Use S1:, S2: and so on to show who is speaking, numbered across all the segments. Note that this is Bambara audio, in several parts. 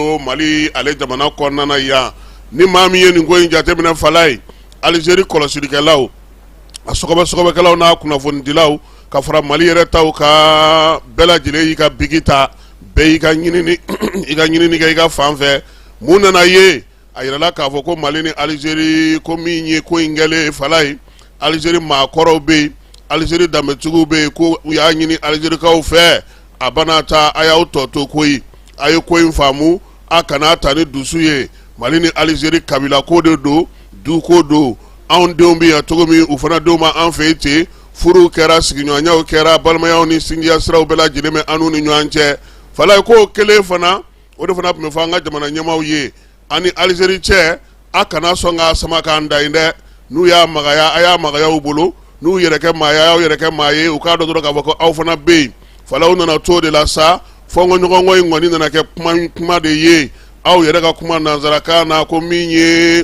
S1: don Mali ale jamana kɔnɔna na yan. Ni maa min ye nin ko in jateminɛ, Falaye, Alizeri kɔlɔsilikɛlaw, a sɔgɔbɛ sɔgɔbɛkɛlaw n'a kunnafonidilaw ka fara Mali yɛrɛ taw kan, bɛɛ lajɛlen y'i ka biki ta, bɛɛ y'i ka ɲinini i ka ɲinini kɛ i ka fan fɛ. Mun nana ye? A yirala k'a fɔ ko Mali ni Alizeri ko min ye ko in kɛlen, Falaye, Alizeri maakɔrɔw bɛ yen, Alizeri danbetigiw bɛ yen, ko u y'a ɲini Alizerikaw fɛ, a bana ta, a y'aw tɔ to koyi, a ye ko in faamu, a kana ta ni dusu ye. Mali ni Alizeri kabila ko de don, du ko don. Anw denw bɛ yan cogo min, u fana denw b'an fɛ yen ten. Furuw kɛra, sigiɲɔgɔnyaw kɛra, balimayaw ni sinjiya siraw bɛɛ lajɛlen bɛ an n'u ni ɲɔgɔn cɛ. Falaye, k'o kelen fana, o de fana tun bɛ fɔ an ka jamana ɲɛmaaw ye ani Alizeri cɛ, a kana sɔn k'a sama k'an da yen dɛ. N'u y'a magaya, a y'a magaya u bolo. N'u yɛrɛ kɛ maa ye, a y'aw yɛrɛ kɛ maa ye. U k'a dɔn dɔrɔn k'a fɔ ko aw fana bɛ yen. Falaye, u nana to de la sa, fɔnkɔɲɔgɔnkɔ in kɔni nana kɛ kuma de ye, aw yɛrɛ ka kuma nansarakan na, ko min ye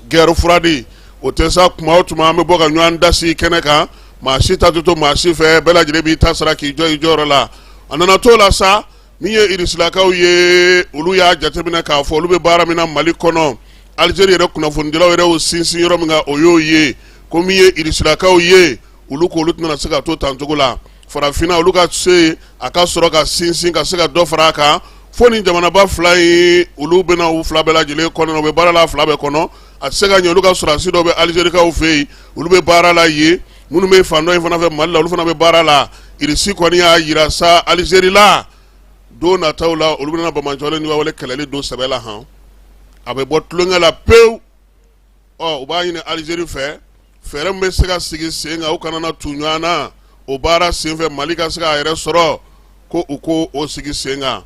S1: guerre froide, o tɛ sa. Tuma o tuma, an bɛ bɔ ka ɲɔgɔn dasi kɛnɛ kan, maa si ta tɛ to maa si fɛ, bɛɛ lajɛlen b'i ta sara k'i jɔ i jɔyɔrɔ la. A nana to la sa, min ye Irisilakaw ye, olu y'a jateminɛ k'a fɔ olu bɛ baara min na Mali kɔnɔ, Alizeri yɛrɛ kunnafonidilaw yɛrɛ y'o sinsin yɔrɔ min kan, o y'o ye ko min ye Irisilakaw ye, olu ko olu tɛna se ka to tan cogo la. Farafinna, olu ka se a ka sɔrɔ ka sinsin ka se ka dɔ fara a kan, fo ni jamanaba fila in, olu bɛna u fila bɛɛ lajɛlen kɔnɔ, u bɛ baara la fila bɛɛ kɔnɔ. A tɛ se ka ɲɛ olu ka sɔrɔdasi dɔw bɛ Alizerikaw fɛ yen, olu bɛ baara la yen, minnu bɛ fan dɔ in fana fɛ Mali la, olu fana bɛ baara la. Irisi kɔni y'a jira sa Alizeri la, don nataw la, olu bɛna banbaanciwale ni wale kɛlɛli don sɛbɛ la han, a bɛ bɔ tulonkɛ la pewu. Ɔ, u b'a ɲini Alizeri fɛ, fɛɛrɛ min bɛ se ka sigi sen kan, u kana na tu ɲɔgɔn na o baara senfɛ, Mali ka se k'a yɛrɛ sɔrɔ, ko u ko o sigi sen kan.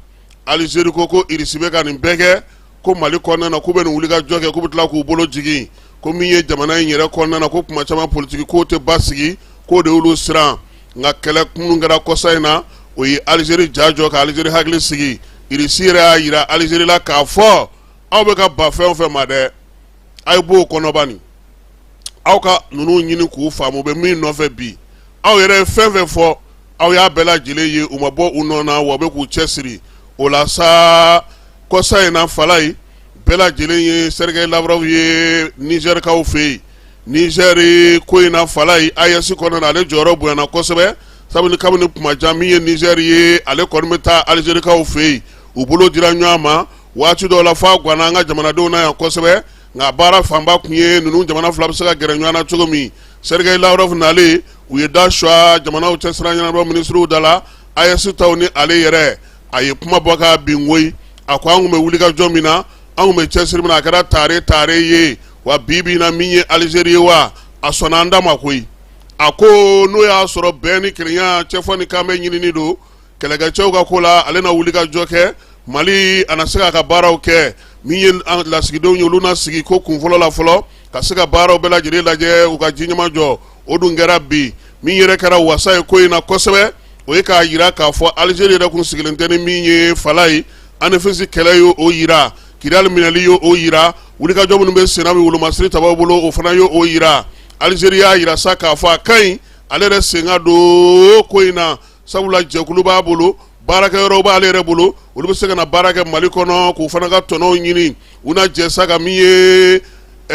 S1: Alizeri ko Irisi bɛ ka nin bɛɛ kɛ ko Mali kɔnɔna na, k'u bɛ nin wulikajɔ kɛ, k'u bɛ tila k'u bolo jigin, ko min ye jamana in yɛrɛ kɔnɔna na, ko kuma caman politiki ko tɛ basigi, k'o de y'olu siran. Nka kɛlɛ minnu kɛra kɔsa in na, o ye Alizeri ja jɔ, ka Alizeri hakili sigi. Irisi yɛrɛ y'a jira Alizeri la k'a fɔ aw bɛ ka ban fɛn o fɛn ma dɛ, a ye b'o kɔnɔ bani, aw ka ninnu ɲini k'u faamu, u bɛ min nɔfɛ bi. Aw yɛrɛ ye fɛn fɛn fɔ, aw y'a bɛɛ lajɛlen ye, u ma bɔ u nɔ na, wa u bɛ k'u cɛsiri o la sa. Kɔsa in na, Falaye, bɛɛ lajɛlen ye Sergei Lavrov ye Nizɛrikaw fɛ yen. Nizɛri ko in na, Falaye, AES kɔnɔna na, ale jɔyɔrɔ bonyana kosɛbɛ, sabu kabini kuma jan, min ye Nizɛri ye, ale kɔni bɛ taa Alizerikaw fɛ yen, u bolo dira ɲɔgɔn ma waati dɔw la, f'a ganna an ka jamanadenw na yan kosɛbɛ. Nka baara fanba tun ye ninnu jamana fila bɛ se ka gɛrɛ ɲɔgɔn na cogo min. Sergei Lavrov nalen, u ye da suwa jamanaw cɛ sira ɲɛnabɔ minisiriw da la, AES taw ni ale yɛrɛ. A ye kuma bɔ k'a bin koyi. A ko an tun bɛ wulikajɔ min na, an tun bɛ cɛsiri min na, a kɛra tare tare ye wa. Bi bi in na, min ye Alizeri ye wa, a sɔnna an da ma koyi. A ko n'o y'a sɔrɔ bɛn ni kelenya, cɛfɔ ni kanbɛn ɲinini don kɛlɛkɛcɛw ka ko la, ale na wulikajɔ kɛ Mali a na se k'a ka baaraw kɛ. Min ye lasigidenw ye, olu na sigi ko kun fɔlɔ la fɔlɔ ka se ka baaraw bɛɛ lajɛlen lajɛ, u ka ji ɲɛmajɔ. O dun kɛra bi. Min yɛrɛ kɛra wasa ye ko in na kosɛbɛ, o ye k'a jira k'a fɔ Alizeri yɛrɛ kun sigilen tɛ ni min ye, Falaye. Anefisi kɛlɛ ye o jira, Kidali minɛli ye o jira, wulikajɔ minnu bɛ senna bi wolomasiri tabaw bolo, o fana ye o jira. Alizeri y'a jira sa k'a fɔ a ka ɲi ale yɛrɛ sen ka don ko in na, sabula jɛkulu b'a bolo, baarakɛyɔrɔ b'ale yɛrɛ bolo, olu bɛ se ka na baara kɛ Mali kɔnɔ k'u fana ka tɔnɔw ɲini. U na jɛ sa ka min ye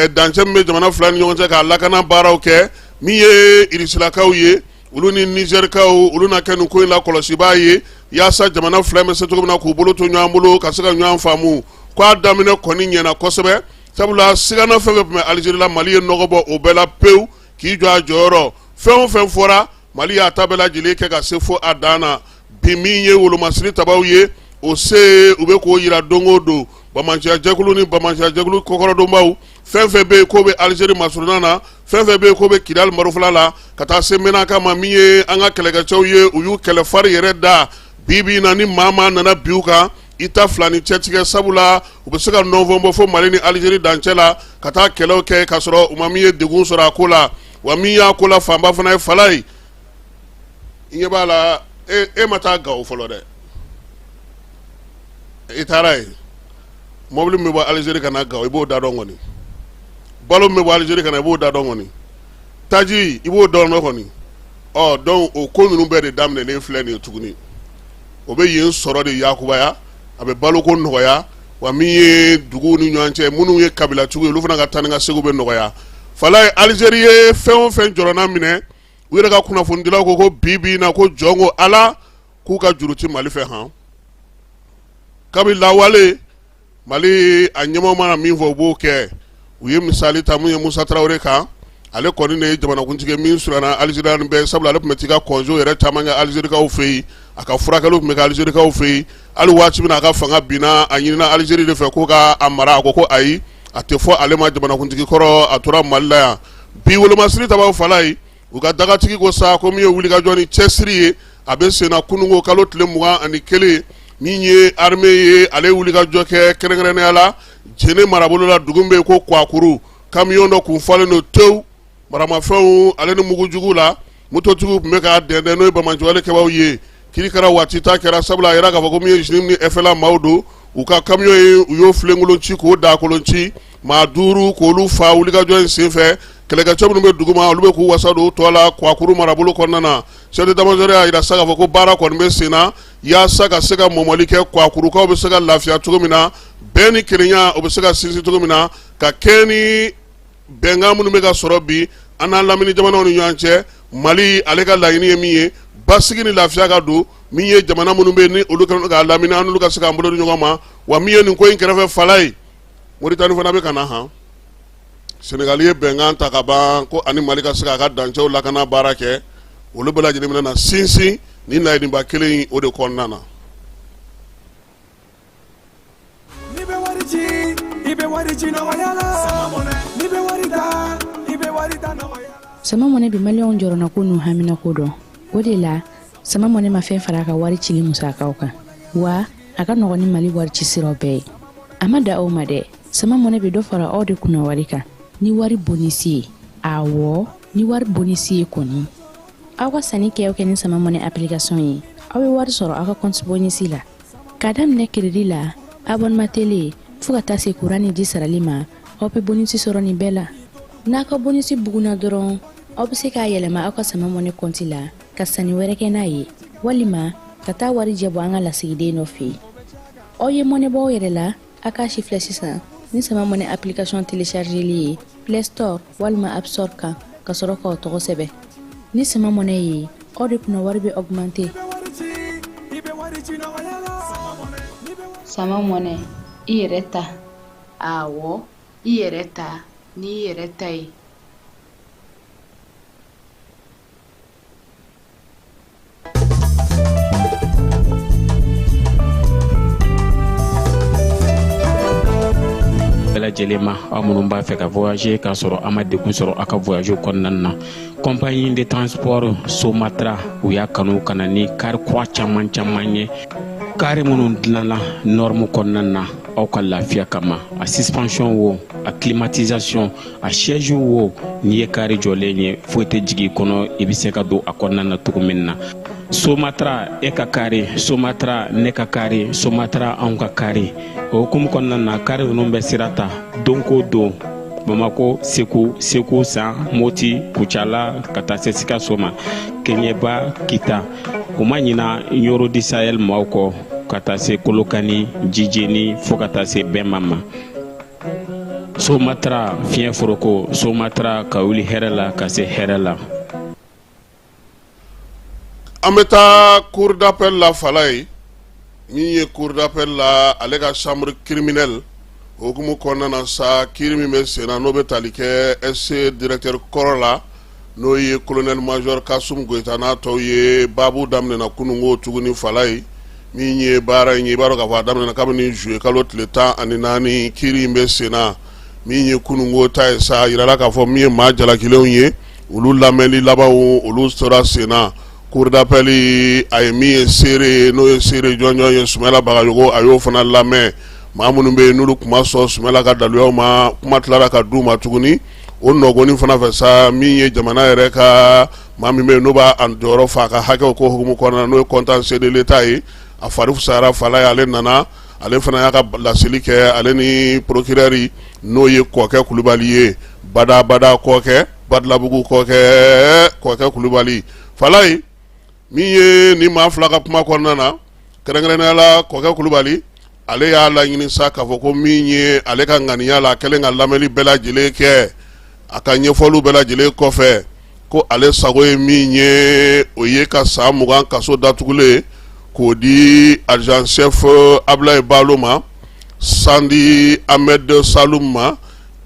S1: dancɛ min bɛ jamana fila ni ɲɔgɔn cɛ, k'a lakana baaraw kɛ. Min ye Irisilakaw ye, olu ni Nizɛrikaw, olu na kɛ nin ko in la kɔlɔsibaa ye, yaasa jamana fila bɛ se cogo min na k'u bolo to ɲɔgɔn bolo ka se ka ɲɔgɔn faamu. K'a daminɛ kɔni ɲɛna kosɛbɛ, sabula sigana fɛn fɛn tun bɛ Alizeri la, Mali ye nɔgɔ bɔ o bɛɛ la pewu k'i jɔ a jɔyɔrɔ. Fɛn o fɛn fɔra, Mali y'a ta bɛɛ lajɛlen kɛ ka se fo a dan na. Bi, min ye wolomasiri tabaw ye, o se u bɛ k'o jira don o don. Banbaanciya jɛkulu ni banbaanciya jɛkulu kɔkɔrɔdonbaw, fɛn fɛn bɛ yen k'o bɛ Alizeri masurunna na, fɛn fɛn bɛ yen k'o bɛ Kidali marofila la, ka taa se Menaka ma, min ye an ka kɛlɛkɛcɛw ye, u y'u kɛlɛ fari yɛrɛ da. Bi bi in na, ni maa maa nana bin u kan, i ta fila ni cɛtigɛ, sabula u bɛ se ka nɔnfɔn bɔ fo Mali ni Alizeri dancɛ la ka taa kɛlɛw kɛ k'a sɔrɔ u ma min ye degun sɔrɔ a ko la. Wa min y'a ko la fanba fana ye, Falaye, i ɲɛ b'a la, e ma taa Gawo fɔlɔ dɛ, i taara yen, mɔbili min bɛ bɔ Alizeri ka na Gawo, i b'o da dɔn kɔni, balo min bɛ bɔ Alizeri ka na, i b'o da dɔn kɔni, taji, i b'o dɔn kɔni. Ɔ, donc o ko ninnu bɛɛ de daminɛlen filɛ nin ye tuguni. O bɛ yen sɔrɔ de yakubaya. A bɛ baloko nɔgɔya, wa min ye duguw ni ɲɔgɔn cɛ, minnu ye kabilatigiw ye, olu fana ka taa ni ka segin bɛ nɔgɔya. Falaye, Alizeri ye fɛn o fɛn jɔrɔna minɛ, u yɛrɛ ka kunnafonidilaw ko bi bi in na, ko jɔn ko Ala k'u ka juru tɛ Mali fɛ han. Kabi lawale, Mali a ɲɛmaaw mana min fɔ, u b'o kɛ. U ye misali ta mun ye Musa Tarawele kan. Ale kɔni de ye jamanakuntigi min surunna Alizeri ni bɛɛ, sabula ale tun bɛ t'i ka congé yɛrɛ caman kɛ Alizerikaw fɛ yen, a ka furakɛliw tun bɛ kɛ Alizerikaw fɛ yen. Hali waati min na a ka fanga binna, a ɲinina Alizeri de fɛ ko ka a mara, a ko ko ayi, a tɛ fɔ ale ma jamanakuntigi kɔrɔ, a tora Mali la yan. Bi wolomasiri tabaw, Falaye, u ka dagatigi ko sa ko min ye wulikajɔ ni cɛsiri ye, a bɛ senna. Kununko kalo tile 21, min ye armée ye, ale ye wulikajɔ kɛ kɛrɛnkɛrɛnnenya la Jene marabolo la, dugu bɛ yen ko Kwakuru. Kamiyɔn dɔ kun falen don tewu maramafɛnw ale ni mugujugu la, mototigiw tun bɛ k'a dɛndɛn, n'o ye banbaanciwale kɛbaaw ye. Kiri kɛra, waati ta kɛra, sabula a yira k'a fɔ ko min ye JNIM ni FLA maaw don, u ka kamiyɔn ye, u y'o filenkolon ci k'o dakolon ci, maa 5 k'olu fa wulikajɔ in senfɛ. Kɛlɛkɛcɛ minnu bɛ duguma, olu bɛ k'u wasa don tɔ la Kwakuru marabolo kɔnɔna na. Chef d'état-major y'a jira sa k'a fɔ ko baara kɔni bɛ sen na yaasa ka se ka mɔmɔli kɛ, Kwakurukaw bɛ se ka lafiya cogo min na, bɛn ni kelenya o bɛ se ka sinsin cogo min na, ka kɛɲɛ ni bɛnkan minnu bɛ ka sɔrɔ bi an n'an lamini jamanaw ni ɲɔgɔn cɛ. Mali ale ka laɲini ye min ye, basigi ni lafiya ka don min ye jamana minnu bɛ ni olu kɛlen k'a lamini, an n'olu ka se k'an bolo di ɲɔgɔn ma. Wa min ye nin ko in kɛrɛfɛ, Falaye, Moritani fana bɛ ka na han. Senegali ye bɛnkan ta ka ban ko ani Mali ka se k'a ka dancɛw lakana baara kɛ. Olu bɛɛ lajɛlen bɛna na sinsin ni laɲiniba kelen in o de kɔnɔna na.
S2: N'i bɛ wari ci, i bɛ wari ci nɔgɔya la. N'i bɛ wari ta, i bɛ wari ta nɔgɔya la.
S3: Sama Mɔnɛ bɛ maliyɛnw jɔrɔnako n'u haminako dɔn. O de la, Sama Mɔnɛ ma fɛn fara a ka wari cili musakaw kan, wa a ka nɔgɔn ni Mali wari ci siraw bɛɛ ye. A ma dan o ma dɛ, Sama Mɔnɛ bɛ dɔ fara aw de kunna wari kan ni wari bonisi ye. Awɔ, ni wari bonisi ye kɔni. Aw ka sanni kɛ o kɛ ni Sama Mɔnɛ application ye, aw bɛ wari sɔrɔ aw ka compte bonisi la. K'a daminɛ crédit la, abonnement télé, fo ka taa se kuran ni ji sarali ma, aw bɛ bonisi sɔrɔ nin bɛɛ la. N'a ka bonisi bugunna dɔrɔn, aw bɛ se k'a yɛlɛma aw ka Sama Mɔnɛ kɔnti la ka sanni wɛrɛ kɛ n'a ye, walima ka taa warijɛ bɔ an ka lasigiden dɔ fɛ yen. Aw ye mɔnɛ bɔ aw yɛrɛ la, a k'a sifilɛ sisan ni Sama Mɔnɛ application téléchargeli ye Play Store walima App Store kan, ka sɔrɔ k'aw tɔgɔ sɛbɛn. Ni Sama Mɔnɛ ye, aw de kunna wari bɛ augmenter.
S4: Sama Mɔnɛ, i yɛrɛ ta. Awɔ, i yɛrɛ ta n'i yɛrɛ ta ye.
S5: Bɛɛ lajɛlen ma, aw minnu b'a fɛ ka voyager k'a sɔrɔ a ma degun sɔrɔ aw ka voyage kɔnɔna na, compagnie de transport Somatra, u y'a kanu ka na ni kari kura caman caman ye, kari minnu dilanna norme kɔnɔna na aw ka lafiya kama. A suspension wo, a climatisation, a siège wo, n'i ye kari jɔlen ye, foyi tɛ jigin i kɔnɔ, i bɛ se ka don a kɔnɔna na cogo min na. Somatra, e ka kari, Somatra, ne ka kari, Somatra, anw ka kari. O hukumu kɔnɔna na, kari ninnu bɛ sira ta don ko don Bamako, Segu, Segu San, Moti, Kucala, ka taa se Sikaso ma, Keɲeba, Kita. U ma ɲina Ɲoro du Sahel maaw kɔ, ka taa se Kolokani, Jijeni, fo ka taa se Bɛnba ma. Somatra, fiɲɛ foroko, Somatra, ka wuli hɛrɛ la ka se hɛrɛ la.
S1: An bɛ taa cour d'appel la, Falaye. Min ye cour d'appel la, ale ka chambre criminelle o hukumu kɔnɔna na sa, kiiri min bɛ sen na, n'o bɛ tali kɛ SC directeur kɔrɔ la, n'o ye colonel major Kasum Goyita n'a tɔw ye, baabu daminɛna kununko tuguni. Falaye, min ye baara in ye, i b'a dɔn k'a fɔ a daminɛna kabini juillet kalo tile 14, kiiri in bɛ sen na. Min ye kununko ta ye sa, a yirala k'a fɔ min ye maa jalakilenw ye, olu lamɛnli labanw, olu sera sen na. Cour d'appel, a ye min ye seere ye, n'o ye seere jɔnjɔn ye, Sumayila Bagayogo, a y'o fana lamɛn. Maa minnu bɛ yen n'olu tun ma sɔn Sumayila ka daluyaw ma, kuma tilara ka d'u ma tuguni. O nɔgɔni fana fɛ sa, min ye jamana yɛrɛ ka maa min bɛ yen n'o b'a jɔyɔrɔ fa a ka hakɛw ko hukumu kɔnɔna na, n'o ye contentieux de l'État ye, a fari fisayara, Falaye, ale nana, ale fana y'a ka laseli kɛ, ale ni procureur, n'o ye Kɔkɛ Kulubali ye, badabada Kɔkɛ, Badalabugu Kɔkɛ, Kɔkɛ Kulubali. Falaye, min ye ni maa fila ka kuma kɔnɔna na, kɛrɛnkɛrɛnnenya la Kɔkɛ Kulubali, Ale y'a laɲini sa k'a fɔ ko min ye ale ka ŋaniya la, a kɛlen ka lamɛnni bɛɛ lajɛlen kɛ, a ka ɲɛfɔliw bɛɛ lajɛlen kɔfɛ, ko ale sago ye min ye, o ye ka san 20 kaso datugulen k'o di adjudant chef Abulayi Balo ma, Sandi Ahmed Salum ma,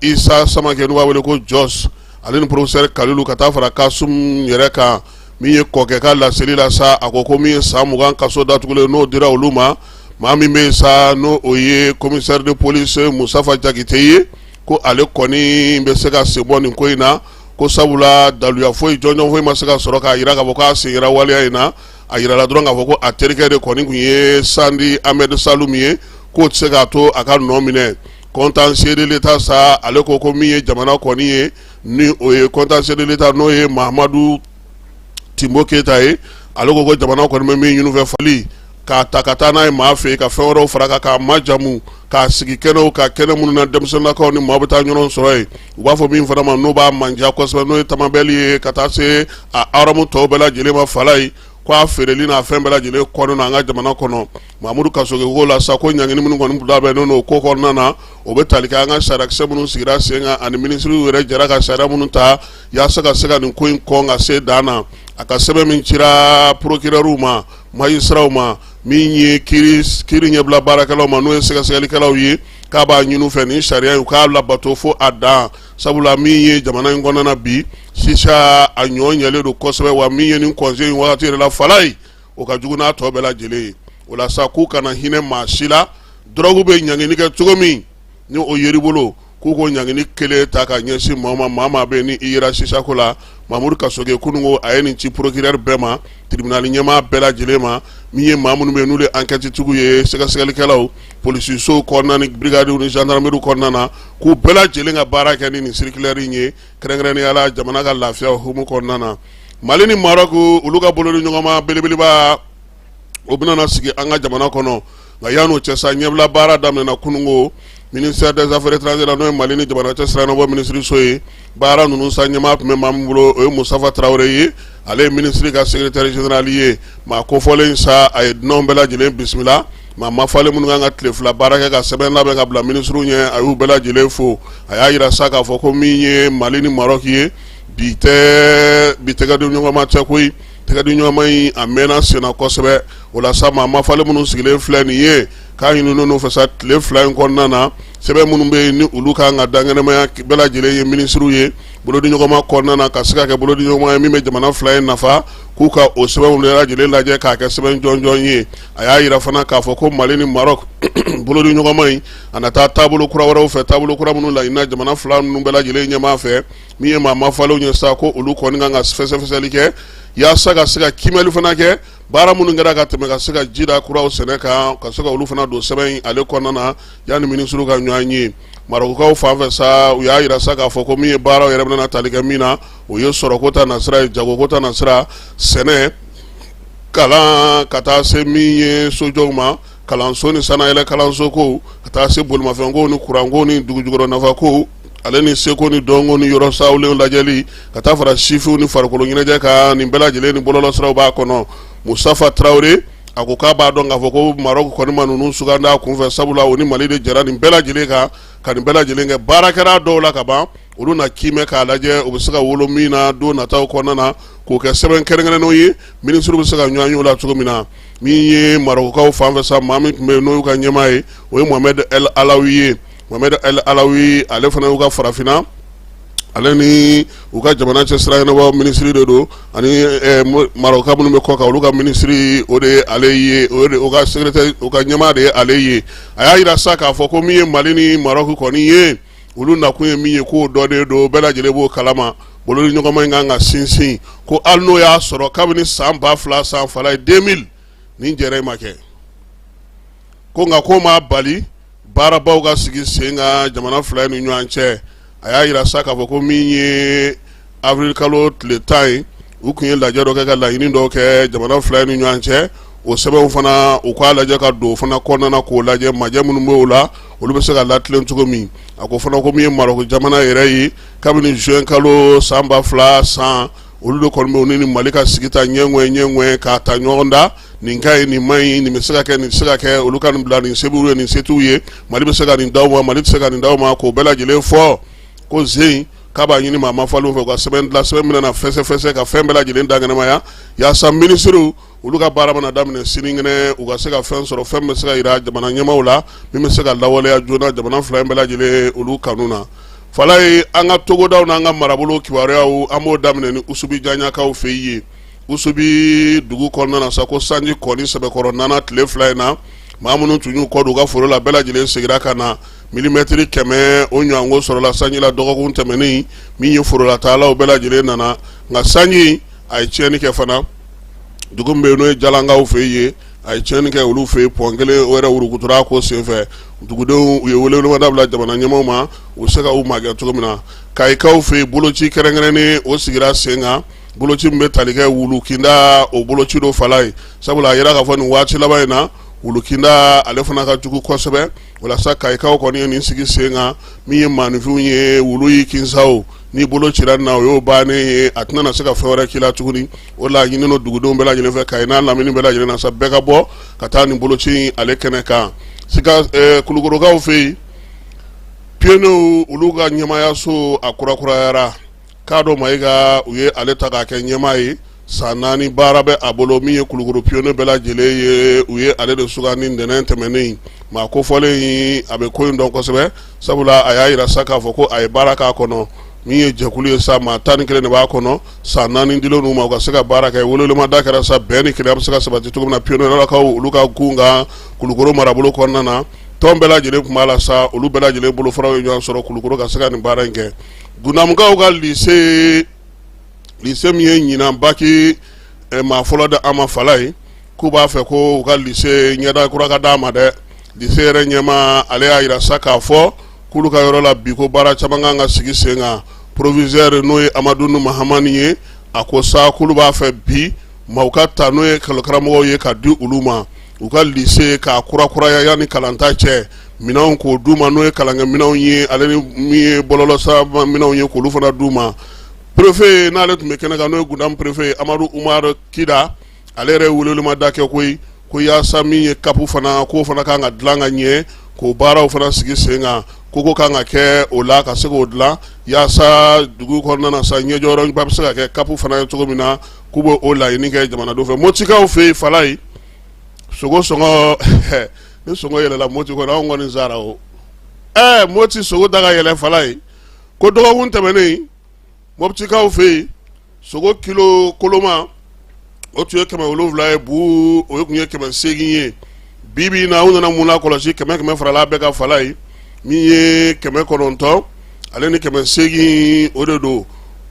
S1: Isa Samakɛ n'u b'a wele ko Jos, ale ni professeur Kalilu, ka taa fara Kasum yɛrɛ kan. Min ye kɔkɛ ka laseli la sa, a ko ko min ye san 20 kaso datugulen n'o dira olu ma, maa min bɛ yen sa, n'o o ye commissaire de police Musafa Jakite ye, ko ale kɔni bɛ se ka sen bɔ nin ko in na, ko sabula daluya foyi jɔnjɔn foyi ma se ka sɔrɔ k'a jira k'a fɔ k'a sen yera waleya in na. A yirala dɔrɔn k'a fɔ ko a terikɛ de kɔni tun ye Sandi Ahmed Salum ye, k'o tɛ se k'a to a ka nɔ minɛ. Contentieux de l'État sa, ale ko ko min ye jamana kɔni ye, ni o ye contentieux de l'État, n'o ye Mahamadu Timbo Keyita ye, ale ko ko jamana kɔni bɛ min ɲini fɛ, fali k'a ta ka taa n'a ye maa fɛ yen, ka fɛn wɛrɛw fara kan, k'a majamu, k'a sigi kɛnɛw kan, kɛnɛ minnu na denmisɛnninlakaw ni maa bɛ taa ɲɔgɔn sɔrɔ yen, u b'a fɔ min fana ma, n'o b'a manja kosɛbɛ, n'o ye tamabɛli ye, ka taa se a haramu tɔw bɛɛ lajɛlen ma, fala ye ko a feereli n'a fɛn bɛɛ lajɛlen kɔnɔna an ka jamana kɔnɔ. Mamudu Kasoge ko la sa, ko ɲangini minnu kɔni labɛnnen don ko kɔnɔna na, o bɛ tali kɛ an ka sariyakisɛ minnu sigira sen kan ani minisiriw yɛrɛ jɛra ka sariya minnu ta yaasa ka se ka nin ko in kɔn ka se dan na. A ka sɛbɛn min cira procureur ma, magistraw ma, min ye kiiri ɲɛbila baarakɛlaw ma, n'o ye sɛgɛsɛgɛlikɛlaw ye, k'a b'a ɲini u fɛ nin sariya in u k'a labato fo a dan, sabula min ye jamana in kɔnɔna bi sisan, a ɲɔ ɲɛlen don kosɛbɛ. Wa min ye nin conseil in wagati yɛrɛ la, fala ye, o ka jugu n'a tɔ bɛɛ lajɛlen ye. O la sa, k'u kana hinɛ maa si la. Dɔrɔgu bɛ ɲangini kɛ cogo min ni o yer'i bolo, k'u ko ɲangini kelen ta ka ɲɛsin maa ma, maa maa bɛ ni i yera sisako la. Mamudu Kasoge kununko a ye nin ci procureur bɛɛ ma, tribunal ɲɛmaa bɛɛ lajɛlen ma, min ye maa minnu bɛ yen n'olu ye enquête tigiw ye, sɛgɛsɛgɛlikɛlaw, polisisow kɔnɔna ni brigade ni gendarmerie kɔnɔna na, k'u bɛɛ lajɛlen ka baara kɛ ni nin circulaire in ye, kɛrɛnkɛrɛnnenya la jamana ka lafiya hukumu kɔnɔna na. Mali ni Maroc, olu ka bolodi ɲɔgɔnma belebeleba, o bɛna sigi an ka jamana kɔnɔ. Nka yan'o cɛ sa, ɲɛbila baara daminɛna kununko ministère des affaires étrangères, n'o ye Mali ni jamana cɛ sira ɲɛnabɔ minisiriso ye. Baara ninnu sa, ɲɛmaa tun bɛ maa min bolo, o ye Musafa Tarawele ye, ale ye minisiri ka secrétaire général ye. Maa kofɔlen sa, a ye dunanw bɛɛ lajɛlen bisimila. Maa mafalen minnu kan ka tile 2 baara kɛ ka sɛbɛn labɛn ka bila minisiriw ɲɛ, a y'u bɛɛ lajɛlen fo. A y'a jira sa k'a fɔ ko min ye Mali ni Maroc ye, bi tɛ bi tɛgɛdiɲɔgɔnma tɛ koyi, tɛgɛdiɲɔgɔnma in a mɛnna senna kosɛbɛ. O la sa, maa mafalen minnu sigilen filɛ nin ye, k'a ɲininen fɛ sa, tile 2 in kɔnɔna na, sɛbɛn minnu bɛ yen ni olu kan ka dankɛnɛmaya bɛɛ lajɛlen ye minisiriw ye bolodiɲɔgɔnma kɔnɔna na, ka se ka kɛ bolodiɲɔgɔnma ye min bɛ jamana fila in nafa, k'u ka o sɛbɛnw bɛɛ lajɛlen lajɛ k'a kɛ sɛbɛn jɔnjɔn ye. A y'a jira fana k'a fɔ ko Mali ni Maroc bolodiɲɔgɔnma in, a na taa taabolo kura wɛrɛw fɛ, taabolo kura minnu laɲinina jamana fila ninnu bɛɛ lajɛlen ɲɛmaa fɛ. Min ye maa mafalenw ye sa, ko olu kɔni kan ka fɛsɛfɛsɛli kɛ yaasa ka se ka kiimɛli fana kɛ baara minnu kɛra ka tɛmɛ, ka se ka ji da kuraw sɛnɛ kan, ka se ka olu fana don sɛbɛn in ale kɔnɔna na yanni minisiriw ka ɲɔgɔn ye. Marɔkukaw fan fɛ sa, u y'a jira sa k'a fɔ ko min ye baaraw yɛrɛ bɛna tali kɛ min na, o ye sɔrɔko ta nasira ye, jagoko ta nasira, sɛnɛ, kalan, ka taa se min ye sojɔw ma, kalanso ni sanayɛlɛ kalanso ko, ka taa se bolimafɛnko ni kuranko ni dugujukɔrɔ nafako, ale ni seko ni dɔnko ni yɔrɔ sawulenw lajɛli, ka taa fara sifinw ni farikolo ɲɛnajɛ kan. Nin bɛɛ lajɛlen ni bɔlɔlɔsiraw b'a kɔnɔ. Musafa Tarawele a ko k'a b'a dɔn k'a fɔ ko Maroc kɔni ma ninnu sugandi a kunfɛ, sabula o ni Mali de jɛra nin bɛɛ lajɛlen kan ka nin bɛɛ lajɛlen kɛ. Baara kɛra dɔw la ka ban, olu na kiimɛ k'a lajɛ u bɛ se ka wolo min na don nataw kɔnɔna na, k'o kɛ sɛbɛn kɛrɛnkɛrɛnnenw ye, minisiriw bɛ se ka ɲɔgɔn ye o la cogo min na. Min ye Marɔkukaw fan fɛ sa, maa min tun bɛ yen n'o y'u ka ɲɛmaa ye, o ye Mohamed El Alawi ye. Mohamed El Alawi, ale fana y'u ka farafinna ale ni u ka jamana cɛ sira ɲɛnabɔ minisiri de don, ani Marɔkuka minnu bɛ kɔkan, olu ka minisiri, o de ye ale ye, o de u ka secrétaire, u ka ɲɛmaa de ye ale ye. A y'a jira sa k'a fɔ ko min ye Mali ni Marɔku kɔni ye, olu nakun ye min ye, k'o dɔnnen don, bɛɛ lajɛlen b'o kalama. Bolodiɲɔgɔnma in kan ka sinsin, ko hali n'o y'a sɔrɔ kabini san 2000 san fala ye 2000 nin jɛrɛ in ma kɛ, ko nka ko m'a bali baarabaw ka sigi sen kan jamana fila ni ɲɔgɔn cɛ. A y'a jira sa k'a fɔ ko min ye avril kalo tile 10 ye, u tun ye lajɛ dɔ kɛ ka laɲini dɔw kɛ jamana fila ni ɲɔgɔn cɛ. O sɛbɛnw fana, u k'a lajɛ ka don o fana kɔnɔna na k'o lajɛ, majɛ minnu bɛ o la, olu bɛ se ka latilen cogo min. A ko fana ko min ye Marɔku jamana yɛrɛ ye, kabini juin kalo san 2000 san, olu de kɔni bɛ ni Mali ka sigi ta ɲɛŋɛ ɲɛŋɛ k'a ta ɲɔgɔn da. Nin ka ɲi, nin man ɲi, nin bɛ se ka kɛ, nin tɛ se ka kɛ, olu ka nin bila, nin se b'u ye, nin se t'u ye, Mali bɛ se ka nin d'aw ma, Mali tɛ se ka nin d'aw ma, k'o bɛɛ lajɛlen fɔ. Ko zen k'a b'a ɲini maa mafaliw fɛ u ka sɛbɛn dilan, sɛbɛn min bɛna fɛsɛfɛsɛ ka fɛn bɛɛ lajɛlen dankɛnɛmaya, yaasa minisiriw olu ka baara mana daminɛ sinikɛnɛ, u ka se ka fɛn sɔrɔ, fɛn bɛ se ka jira jamana ɲɛmaaw la, min bɛ se ka lawaleya joona jamana fila in bɛɛ lajɛlen olu kanu na. Falaye, an ka togodaw n'an ka marabolo kibaruyaw, an b'o daminɛ ni Usubi Jaɲakaw fɛ yen. Usubi dugu kɔnɔna na sa, ko sanji kɔni sɛbɛkɔrɔ nana tile 2 in na, maa minnu tun y'u kɔ don u ka foro la bɛɛ lajɛlen seginna ka na. Milimɛtiri 100 o ɲɔgɔnko sɔrɔla sanji la dɔgɔkun tɛmɛnen, min ye forolataalaw bɛɛ lajɛlen nana, nka sanji a ye tiɲɛni kɛ fana. Dugu min bɛ yen n'o ye Jalankaw fɛ yen, a ye tiɲɛni kɛ olu fɛ yen, pɔn kelen o yɛrɛ wurukutura ko senfɛ. Dugudenw u ye welewelemada bila jamana ɲɛmaaw ma, u bɛ se ka u magɛn cogo min na. Kayikaw fɛ yen, boloci kɛrɛnkɛrɛnnen o sigira sen kan, boloci min bɛ tali kɛ wulu kinda, o boloci don Falaye, sabula a yira k'a fɔ nin waati laban in na, wulu kinda ale fana ka jugu kosɛbɛ. Walasa Kayikaw kɔni ye nin sigi sen kan, min ye maaninfinw ye, wulu y'i kin sa o, n'i bolo cira na, o y'o bannen ye, a tɛna se ka fɛn wɛrɛ k'i la tuguni. O la ɲini don dugudenw bɛɛ lajɛlen fɛ, Kayi n'a lamini bɛɛ lajɛlen na sa, bɛɛ ka bɔ ka taa nin boloci in ale kɛnɛ kan. Sika Kulukorokaw fɛ yen, pionniers olu ka ɲɛmaayaso a kurakurayara. Kado Mayiga, u ye ale ta k'a kɛ ɲɛmaa ye, san 4 baara bɛ a bolo. Min ye Kulukoro pionnier bɛɛ lajɛlen ye, u ye ale de sugandi ntɛnɛn tɛmɛnen. Maa kofɔlen in, a bɛ ko in dɔn kosɛbɛ, sabula a y'a jira sa k'a fɔ ko a ye baara k'a kɔnɔ. Min ye jɛkulu ye sa, maa 11 de b'a kɔnɔ, san 4 dilen u ma u ka se ka baara kɛ. Welewelemada kɛra sa, bɛn ni kelenya bɛ se ka sabati cogo min na pionnier-lakaw olu ka gun kan Kulukoro marabolo kɔnɔna na. Tɔn bɛɛ lajɛlen tun b'a la sa, olu bɛɛ lajɛlen bolofaraw ye ɲɔgɔn sɔrɔ Kulukoro ka se ka nin baara in kɛ. Gundamukaw ka lycée, lycée min ye ɲinan baki maa fɔlɔ di an ma Falaye, k'u b'a fɛ ko u ka lycée ɲɛda kura ka d'a ma dɛ. Lycée yɛrɛ ɲɛmaa, ale y'a jira sa k'a fɔ k'olu ka yɔrɔ la bi, ko baara caman kan ka sigi sen kan. Proviseur, n'o ye Amadu Mahamani ye, a ko sa k'olu b'a fɛ bi maaw ka ta, n'o ye karamɔgɔw ye, ka di olu ma u ka lycée k'a kurakuraya yanni kalanta cɛ, minɛnw k'o d'u ma, n'o ye kalankɛminɛnw ye, ale ni min ye bɔlɔlɔsira minɛnw ye, k'olu fana d'u ma. Préfet, n'ale tun bɛ kɛnɛ kan, n'o ye Gundamu préfet ye, Amadu Umaru Kida, ale yɛrɛ ye welewelemada kɛ koyi, ko yaasa min ye CAP fana, k'o fana kan ka dilan ka ɲɛ, k'o baaraw fana sigi sen kan, koko kan ka kɛ o la ka se k'o dilan, yaasa dugu kɔnɔna na sa, ɲɛjɔyɔrɔba bɛ se ka kɛ CAP fana ye cogo min na. K'u bɛ o laɲini kɛ jamanadenw fɛ. Motikaw fɛ yen Falaye, sogo sɔngɔ, ni sɔngɔ yɛlɛla Moti kɔnɔ, anw kɔni sara o. Moti sogo da ka yɛlɛ Falaye, ko dɔgɔkun tɛmɛnen, Moptikaw fɛ yen, sogo kilo koloma o tun ye 700 ye, bu o tun ye 800 ye. Bi bi in na, u nana mun lakɔlɔsi? 100 100 farala bɛɛ kan Falaye, min ye 900 ale ni 800, o de don.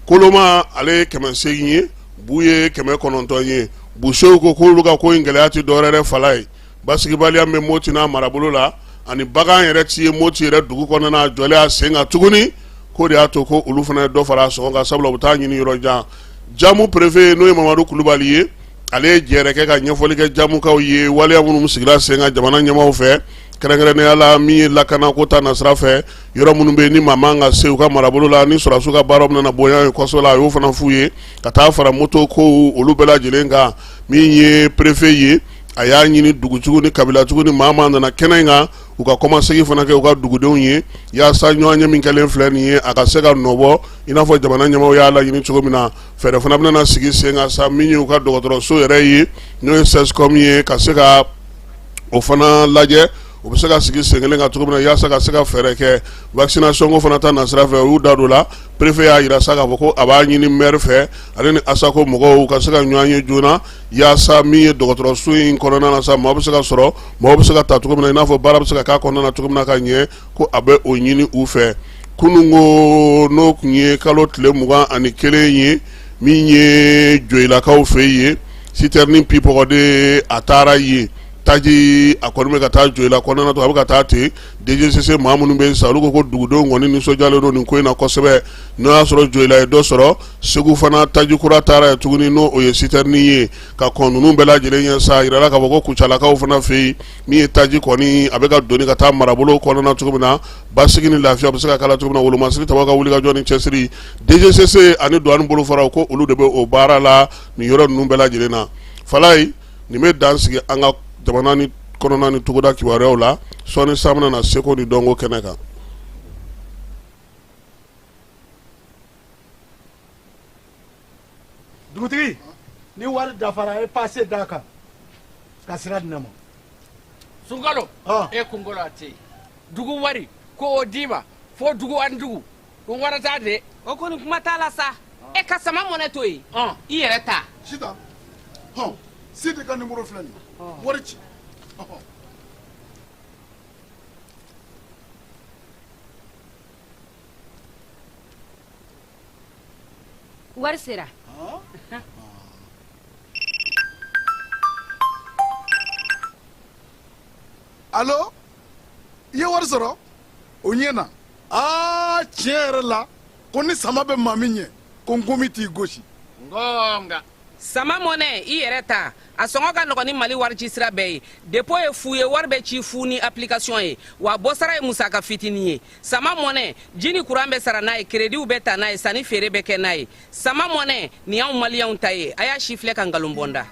S1: Koloma ale ye 800 ye, bu ye 900 ye. Busew ko k'olu ka ko in gɛlɛya tɛ dɔwɛrɛ Falaye, basigibaliya bɛ Moti n'a marabolo la, ani bagan yɛrɛ ti ye Moti yɛrɛ dugu kɔnɔna a jɔlen a sen kan tuguni, k'o de y'a to ko olu fana ye dɔ fara a sɔngɔ kan, sabula u bɛ taa ɲini yɔrɔ jan. Jamu préfet, n'o ye Mamadu Kulubali ye, ale ye jɛrɛ kɛ ka ɲɛfɔli kɛ jamukaw ye, waleya minnu sigira sen kan jamana ɲɛmaaw fɛ, kɛrɛnkɛrɛnnenya la min ye lakanako ta nasira fɛ, yɔrɔ minnu bɛ yen ni maa man ka se u ka marabolo la, ni sɔrɔdasiw ka baara bɛna bonya ye kosɛbɛ, a y'o fana f'u ye, ka taa fara moto kow olu bɛɛ lajɛlen kan. Min ye préfet ye, a y'a ɲini dugutigiw ni kabilatigiw ni maa maa nana kɛnɛ in kan, u ka kɔmasegin fana kɛ u ka dugudenw ye, yaasa ɲɔgɔn ye min kɛlen filɛ nin ye, a ka se ka nɔbɔ i n'a fɔ jamana ɲɛmaaw y'a laɲini cogo min na. Fɛɛrɛ fana bɛna sigi sen kan sa, min ye u ka dɔgɔtɔrɔso yɛrɛ ye, n'o ye CSCOM ye, ka se ka o fana lajɛ, u bɛ se ka sigi sen kelen kan cogo min na, yaasa ka se ka fɛɛrɛ kɛ vaccination ko fana ta nasira fɛ. U y'u da don la. Préfet y'a jira sa k'a fɔ ko a b'a ɲini maire fɛ, ale ni ASACO mɔgɔw ka se ka ɲɔgɔn ye joona, yaasa min ye dɔgɔtɔrɔso in kɔnɔna na sa, maa bɛ se ka sɔrɔ, mɔgɔ bɛ se ka ta cogo min na, i n'a fɔ baara bɛ se ka k'a kɔnɔna na cogo min na ka ɲɛ, ko a bɛ o ɲini u fɛ. Kunun ko, n'o tun ye kalo tile 21 ye, min ye Joyilakaw fɛ yen, citerne pipɔgɔden a taara yen, taji a kɔni bɛ ka taa Joyila kɔnɔna to, a bɛ ka taa ten. DGCC maa minnu bɛ yen sa, olu ko ko dugudenw kɔni nisɔndiyalen don nin ko in na kosɛbɛ. N'o y'a sɔrɔ Joyila ye dɔ sɔrɔ, Segu fana taji kura taara yen tuguni, n'o o ye citerne ye. Ka kɔn ninnu bɛɛ lajɛlen ɲɛ sa, a yirala k'a fɔ ko Kucalakaw fana fɛ yen, min ye taji kɔni a bɛ ka doni ka taa marabolo kɔnɔna cogo min na, basigi ni lafiya bɛ se ka k'a la cogo min na, wolomasiri tabaw ka wulikajɔ ni cɛsiri, DGCC ani douane bolofaraw, ko olu de bɛ o baara la nin yɔrɔ ninnu bɛɛ lajɛlen na. Falaye, Nin bɛ dan sigi an ka jamana ni kɔnɔna ni togoda kibaruyaw la. Sɔɔni sa an bɛna na seko ni dɔnko kɛnɛ kan.
S6: Dugutigi, ni wari dafara, a ye pase d'a kan ka sira di ne ma.
S7: Sunkalo, e kunkolo a tɛ yen. Dugu wari ko o d'i ma fo dugu ani dugu ko wari t'a de.
S8: O kɔni kuma t'a la sa. E ka sama mɔnɛ to yen, i yɛrɛ ta.
S6: Sitan, hɔn, Sidi ka nimoro filɛ nin ye, wari ci.
S8: Wari sera.
S6: Alo, i ye wari sɔrɔ? O ɲɛna. Aa, tiɲɛ yɛrɛ la, ko ni sama bɛ maa min ɲɛ, ko nkomi t'i gosi.
S7: Nka
S8: Sama mɔnɛ, i yɛrɛ ta, a sɔngɔ ka nɔgɔn ni Mali warici sira bɛɛ ye. Dépôt ye fu ye, wari bɛ ci fu ni application ye, wa bɔsara ye musaka fitinin ye. Sama mɔnɛ, ji ni kuran bɛ sara n'a ye, kerediw bɛ ta n'a ye, sanni feere bɛ kɛ n'a ye. Sama mɔnɛ, nin y'anw maliyɛnw ta ye. A y'a sifilɛ ka nkalon bɔ n da.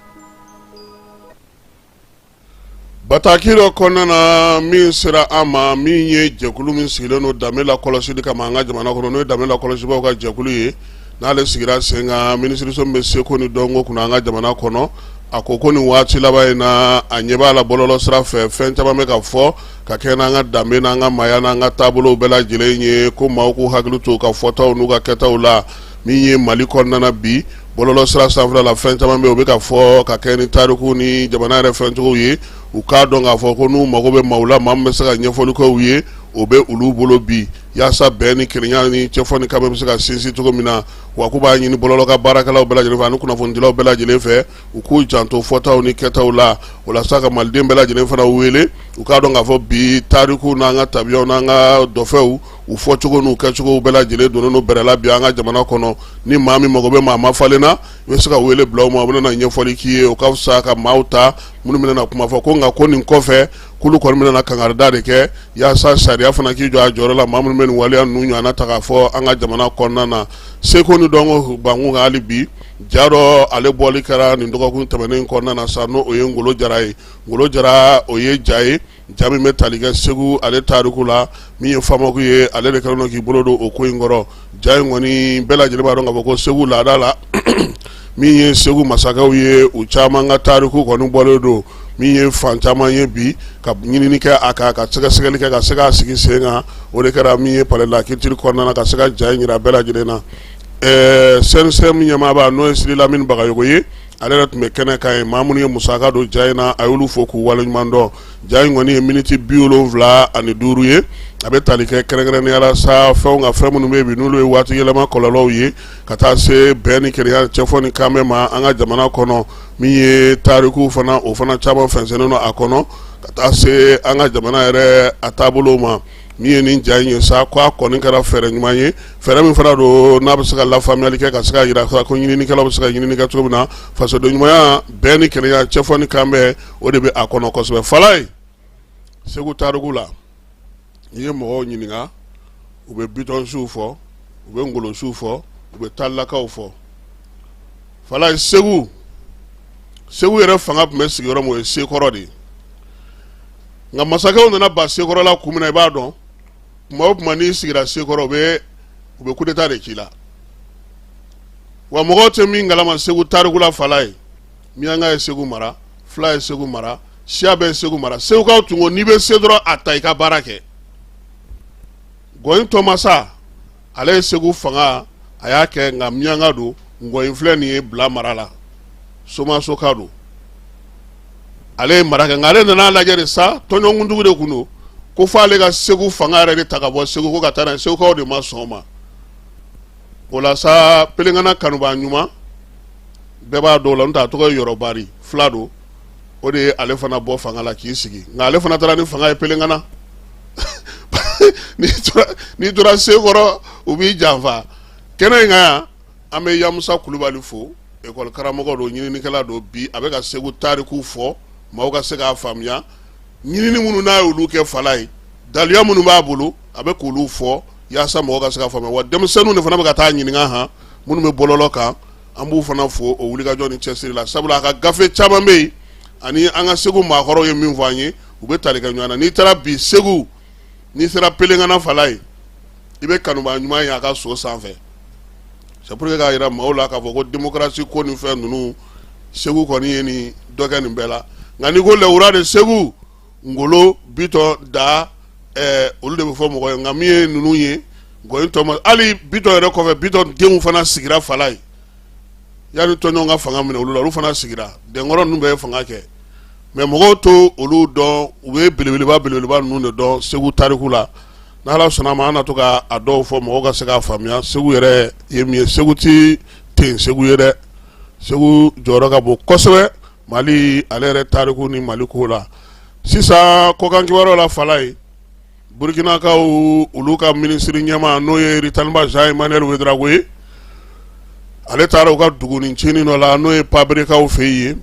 S1: Bataki dɔ kɔnɔna na min sera an ma, min ye jɛkulu min sigilen don danbe lakɔlɔsili kama an ka jamana kɔnɔ, n'o ye danbe lakɔlɔsibaaw ka jɛkulu ye, n'ale sigira sen kan minisiriso min bɛ seko ni dɔnko kunna an ka jamana kɔnɔ, a ko ko nin waati laban in na, a ɲɛ b'a la bɔlɔlɔ sira fɛ, fɛn caman bɛ ka fɔ ka kɛ n'an ka danbe n'an ka maaya n'an ka taabolow bɛɛ lajɛlen ye, ko maaw k'u hakili to u ka fɔtaw n'u ka kɛtaw la. Min ye Mali kɔnɔna na bi, bɔlɔlɔ sira sanfɛla la, fɛn caman bɛ, o bɛ ka fɔ ka kɛ ni tariku ni jamana yɛrɛ fɛncogo ye. U k'a dɔn k'a fɔ ko n'u mago bɛ maaw la, maa min bɛ se ka ɲɛfɔli kɛ u ye, o bɛ olu bolo bi, yaasa bɛn ni kelenya ni cɛfɔ ni kanbɛn bɛ se ka sinsin cogo min na. Wa k'u b'a ɲini bɔlɔlɔ ka baarakɛlaw bɛɛ lajɛlen fɛ ani kunnafonidilaw bɛɛ lajɛlen fɛ, u k'u janto fɔtaw ni kɛtaw la. O la sa, ka maliden bɛɛ lajɛlen fana wele, u k'a dɔn k'a fɔ bi tariku n'an ka tabiyaw n'an ka dɔfɛw, u fɔcogo n'u kɛcogo bɛɛ lajɛlen donnen don bɛrɛ la bi an ka jamana kɔnɔ. Ni maa min mago bɛ maa mafalen na, i bɛ se ka wele bila u ma, u bɛna ɲɛfɔli k'i ye. O ka fisa ka maaw ta minnu bɛna kuma fɔ ko. Nka ko nin kɔfɛ, k'olu kɔni bɛna kangarida de kɛ yaasa sariya fana k'i jɔ a jɔyɔrɔ la, maa minnu bɛ nin waleya ninnu ɲɔgɔnna ta k'a fɔ an ka jamana kɔnɔna na. Seko ni dɔnko bankun kan hali bi, ja dɔ ale bɔli kɛra nin dɔgɔkun tɛmɛnen kɔnɔna na sa, n'o ye Ngolo Jara ye. Ngolo Jara, o ye ja ye, ja min bɛ tali kɛ Segu ale tariku la. Min ye FAMAC ye, ale de kɛlen don k'i bolo don o ko in kɔrɔ. Ja in kɔni, bɛɛ lajɛlen b'a dɔn k'a fɔ ko Segu laada la, min ye Segu masakɛw ye, u caman ka tariku kɔni bɔlen don. Min ye fan caman ye bi ka ɲinini kɛ a kan, ka sɛgɛsɛgɛli kɛ, ka se k'a sigi sen kan, o de kɛra min ye Palais de la Culture kɔnɔna na, ka se ka ja in jira bɛɛ lajɛlen na. Ɛɛ CNCM ɲɛmaaba, n'o ye Sidi Lamini Bagayogo ye, ale yɛrɛ tun bɛ kɛnɛ kan yen. Maa minnu ye musaka don ja in na, a y'olu fo k'u waleɲuman dɔn. Ja in kɔni ye miniti 75 ye. A bɛ tali kɛ kɛrɛnkɛrɛnnenya la sa fɛnw ka fɛn minnu bɛ yen bi, n'olu ye waati yɛlɛma kɔlɔlɔw ye, ka taa se bɛn ni kelenya, cɛfɔ ni kanbɛn ma an ka jamana kɔnɔ. Min ye tariku fana, o fana caman fɛnsɛnnen don a kɔnɔ, ka taa se an ka jamana yɛrɛ a taabolo ma. Min ye nin ja in ye sa, ko a kɔni kɛra fɛɛrɛ ɲuman ye, fɛɛrɛ min fana don n'a bɛ se ka lafaamuyali kɛ, ka se ka jira ko ɲininikɛlaw bɛ se ka ɲinini kɛ cogo min na. Fasoden ɲumanya, bɛn ni kelenya, cɛfɔ ni kanbɛn, o de bɛ a kɔnɔ kosɛbɛ. Falaye, Segu tariku la, n'i ye mɔgɔw ɲininka, u bɛ Bitɔnsiw fɔ, u bɛ Ngolosiw fɔ, u bɛ Talilakaw fɔ. Falaye, Segu, Segu yɛrɛ fanga tun bɛ sigi yɔrɔ min, o ye Sekɔrɔ de ye. Nka masakɛw nana ban Sekɔrɔ la kun min na, i b'a dɔn, tuma o tuma n'i sigira Sekɔrɔ, u bɛ coup d'état de k'i la. Wa mɔgɔw tɛ min kalama Segu tariku la, Falaye, Miyanka ye Segu mara, fila ye Segu mara, siya bɛɛ ye Segu mara. Segukaw tun ko n'i bɛ se dɔrɔn, a ta i ka baara kɛ. Gɔyin Tɔmasa, ale ye Segu fanga, a y'a kɛ, nka Miyanka don. Ngɔyin filɛ nin ye Bila mara la, Somasoka don. Ale ye mara kɛ, nka ale nana lajɛ de sa, tɔnjɔnkuntigi de tun don, ko fo ale ka Segu fanga yɛrɛ de ta ka bɔ Segu ko ka taa n'a ye. Segukaw de ma sɔn o ma. O la sa, Pelenkana Kanuba ɲuman, bɛɛ b'a dɔn o la, n'o tɛ a tɔgɔ ye Yɔrɔbari, fila don, o de ye ale fana bɔ fanga la k'i sigi. Nka ale fana taara ni fanga ye Pelenkana. N'i tora Sekɔrɔ, u b'i janfa. Kɛnɛ in kan yan, an bɛ Yamusa Kulubali fo, ekɔli karamɔgɔ don, ɲininikɛla don. Bi a bɛ ka Segu tariku fɔ maaw ka se k'a faamuya. Ɲinini minnu n'a ye olu kɛ, Falaye, daluya minnu b'a bolo, a bɛ k'olu fɔ yaasa mɔgɔ ka se ka faamuya. Wa denmisɛnninw de fana bɛ ka taa ɲininka han, minnu bɛ bɔlɔlɔ kan, an b'u fana fo o wulikajɔ ni cɛsiri la, sabula a ka gafe caman bɛ yen. ani an ka Segu maakɔrɔw ye min fɔ an ye, u bɛ tali kɛ ɲɔgɔn na. N'i taara bi Segu, n'i sera Pelengana fala ye, i bɛ Kanuba ɲuman ye a ka so sanfɛ. C'est pour que k'a jira maaw la k'a fɔ ko démocratie ko ni fɛn ninnu, Segu kɔni ye nin dɔ kɛ nin bɛɛ la. Nka n'i ko le roi de Segu, Ngolo, Bitɔn, Da, olu de bɛ fɔ mɔgɔ ye. Nka min ye ninnu ye, Ngɔyi tɔma, hali Bitɔn yɛrɛ kɔfɛ, Bitɔn denw fana sigira fala ye yanni tɔnjɔn ka fanga minɛ olu la. Olu fana sigira, Dɛnkɔrɔ ninnu bɛɛ ye fanga kɛ, mais mɔgɔw to olu dɔn, u bɛ belebeleba belebeleba ninnu de dɔn Segu tariku la. N'Ala sɔnna a ma, an na to ka a dɔw fɔ mɔgɔw ka se k'a faamuya Segu yɛrɛ ye min ye. Segu tɛ ten Segu ye dɛ. Segu jɔyɔrɔ ka bon kosɛbɛ Mali ale yɛrɛ tariku ni Mali ko la. Sisan kɔkan kibaruyaw la, fala ye, Burukinakaw olu ka minisiri ɲɛmaa, n'o ye Ritaliba Jean Emmanuel Ouédraogo ye, ale taara u ka dugunin cinin dɔ la, n'o ye Pabrekaw fɛ yen.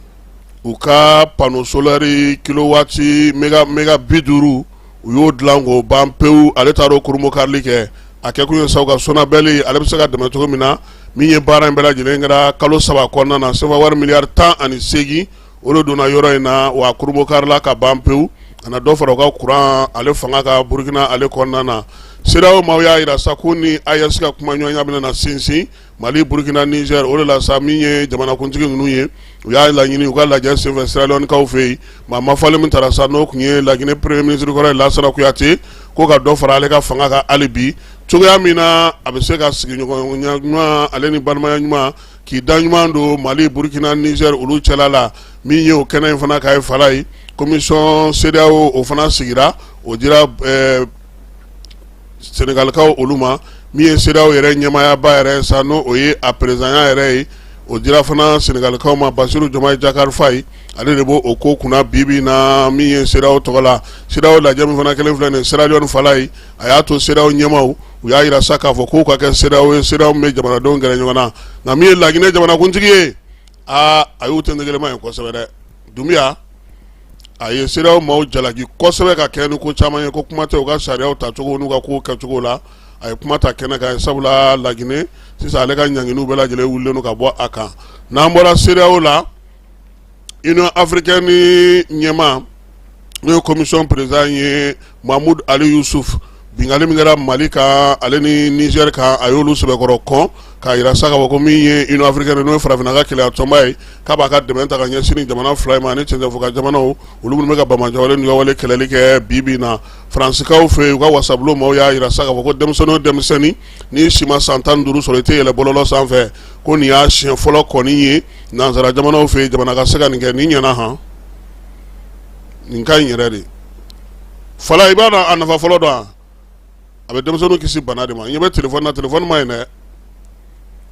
S1: U ka panneau solaire kilowatt méga 50, u y'o dilan k'o ban pewu. Ale taara o kurunbonkarili kɛ. A kɛkun ye sa, u ka SONABEL ale bɛ se ka dɛmɛ cogo min na. Min ye baara in bɛɛ lajɛlen kɛra kalo 3 kɔnɔna na, sefa wari miliyari 18, o de donna yɔrɔ in na. Wa kurunbonkarila ka ban pewu, a na dɔ fara u ka kuran ale fanga kan Burukina ale kɔnɔna na. CEDEAO maaw y'a jira sa ko ni AES ka kumaɲɔgɔnya bɛna na sinsin Mali, Burukina, Niger, o de la sa, min ye jamanakuntigi ninnu ye, u y'a laɲini u ka lajɛ senfɛ Sierra Leone-kaw fɛ yen. Maa mafalen min taara sa, n'o tun ye Laginɛ premier ministre kɔrɔ ye, Lansana Kuyate, ko ka dɔ fara ale ka fanga kan hali bi, cogoya min na a bɛ se ka sigiɲɔgɔnya ɲuman ale ni balimaya ɲuman k'i da ɲuman don Mali, Burukina, Niger olu cɛla la. Min ye o kɛnɛ in fana ka ye fala ye, commission CEDEAO o fana sigira, o dira Senegalikaw olu ma. Min ye CEDEAO yɛrɛ ɲɛmaayaba yɛrɛ sa, n'o o ye a présidentya yɛrɛ ye, o dira fana Senegalikaw ma. Basiru Jomayi Jakari Fayi, ale de b'o o ko kunna bi bi na, min ye CEDEAO tɔgɔ la. CEDEAO lajɛ min fana kelen filɛ nin Sierra Leone fala ye, a y'a to CEDEAO ɲɛmaaw u y'a jira sa k'a fɔ k'u ka kɛ CEDEAO ye, CEDEAO min bɛ jamanadenw gɛrɛ ɲɔgɔn na. Nka min ye Laginɛ jamanakuntigi ye, aa, a y'u tɛntɛgɛlɛma ye kosɛbɛ dɛ. Dunbiya, a ye CEDEAO maaw jalaki kosɛbɛ ka kɛ ni ko caman ye, ko kuma tɛ u ka sariyaw tacogo n'u ka kow kɛcogo la. A ye kuma ta kɛnɛ kan, sabula Laginɛ sisan ale ka ɲanginiw bɛɛ lajɛlen wulilen don ka bɔ a kan. N'an bɔra CEDEAO la, Union africaine ɲɛmaa, n'o ye commission président ye, Mahmoud Ali Youssouf, binkanni min kɛra Mali kan ale ni Niger kan, a y'olu sɛbɛkɔrɔ kɔn k'a jira sa k'a fɔ ko min ye Union africaine, n'o ye farafinna ka kelenya tɔnba ye, k'a b'a ka dɛmɛ ta ka ɲɛsin nin jamana fila in ma ani cɛncɛnfɔ jamanaw, olu minnu bɛ ka banbaanciwale ni kɛlɛli kɛ bi bi na. Faransikaw fɛ yen, u ka wasabulon maaw y'a jira sa k'a fɔ ko denmisɛnnin o denmisɛnnin n'i si ma san 15 sɔrɔ, i tɛ yɛlɛ bɔlɔlɔ sanfɛ. Ko nin y'a siɲɛ fɔlɔ kɔni ye nansara jamanaw fɛ yen, jamana ka se ka nin kɛ. Nin ɲɛna han, nin ka ɲi yɛrɛ de. Fala, i b'a dɔn a nafa fɔlɔ dɔn, a bɛ denmisɛnninw kisi bana de ma. Ɲɛ bɛ téléphone na, téléphone ma ɲi dɛ.